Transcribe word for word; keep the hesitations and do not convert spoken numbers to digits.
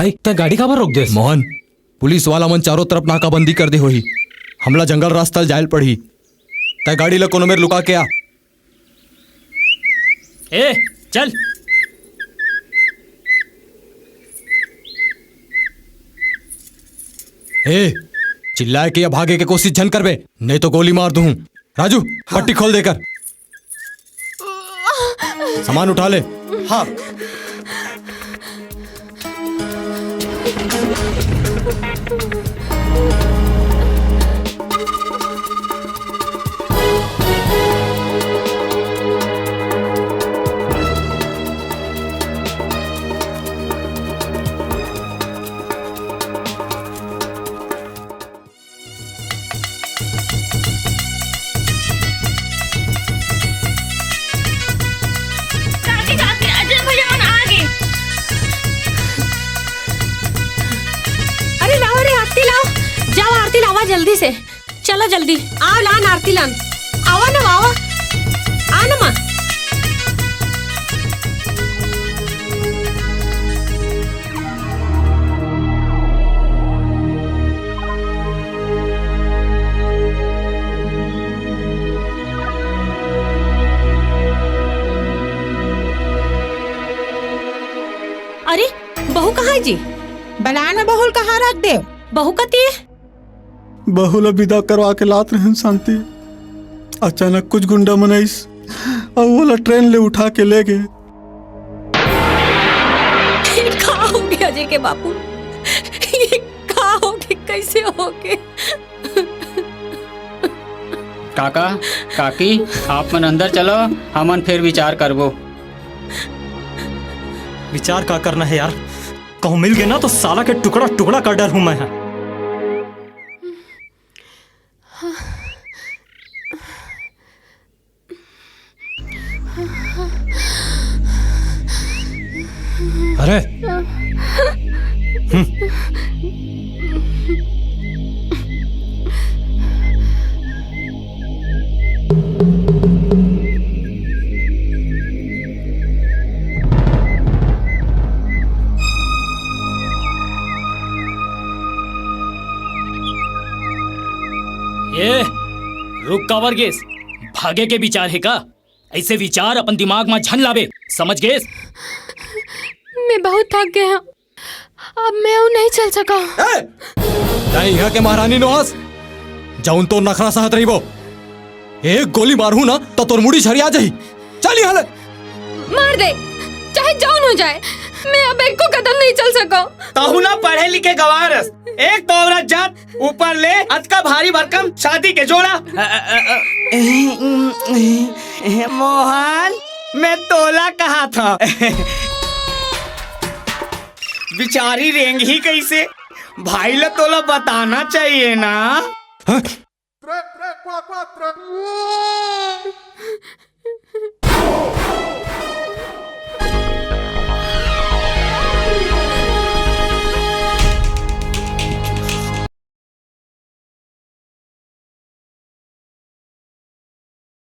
भाई, तैं गाड़ी काबर रोक देस? मोहन, पुलिस वाला मन चारों तरफ नाकाबंदी कर दे होही। हमला जंगल रास्ता ल जायल पड़ही। तैं गाड़ी ल कोनो मेर लुका के आ। ए, चल। ए, चिल्लाए के या भागे के कोशिश झन करबे, नहीं तो गोली मार दूं। राजू, हाँ। पट्टी खोल दे एकर। सामान उठा ले। हाँ। काकी, काकी, अजय भैया मन आ गे। अरे लावा रे, आरती लावा। जावा, आरती लावा जल्दी से। चला जल्दी। आव लान, आरती लान। आवा ना, आवा। आ ना माँ। अरे, बहू कहाँ हे जी? बला ना बहू ल, कहाँ रख देव? बहू कती हे? बहू ला विदा करवा के लात रहेन शांति, अचानक कुछ गुंडा मन आइस अउ ओला ट्रेन ले उठा के ले गे। ये का हो गया जी के बापू? ये का हो गया, कैसे हो गया? काका, काकी, आप मन अंदर चलो, हमन फिर विचार करबो। विचार का करना हे यार, कहूँ मिल गे ना तो साला के टुकड़ा टुकड़ा कर डरहूँ मैं। अरे। हम्म। ए, रुक काबर गेस? भागे के विचार हे का? ऐसे विचार अपन दिमाग म झन लाबे, समझ गेस? मैं बहुत थक गया हूँ, अब मैं अउ नहीं चल सका। ए! तैं इहाँ के महारानी नोहस, जउन तोर नखरा सहत रहिबो। एक गोली मारहूँ ना, तो तोर मुड़ी छरिया जाही। चल इहाँ ले। मार दे, चाहे जउन हो जाए, मैं अब एको कदम नहीं चल सका। कहूँ ना पढ़े लिखे गवारस, एक तो औरत जात, ऊपर ले अतका भारी भरकम शादी के जोड़ा। अ, अ, अ, अ, ए, ए, ए, मोहन, मैं तोला कहा था। बिचारी रेंगही कैसे? भाई ला तोला बताना चाहिए ना। हाँ?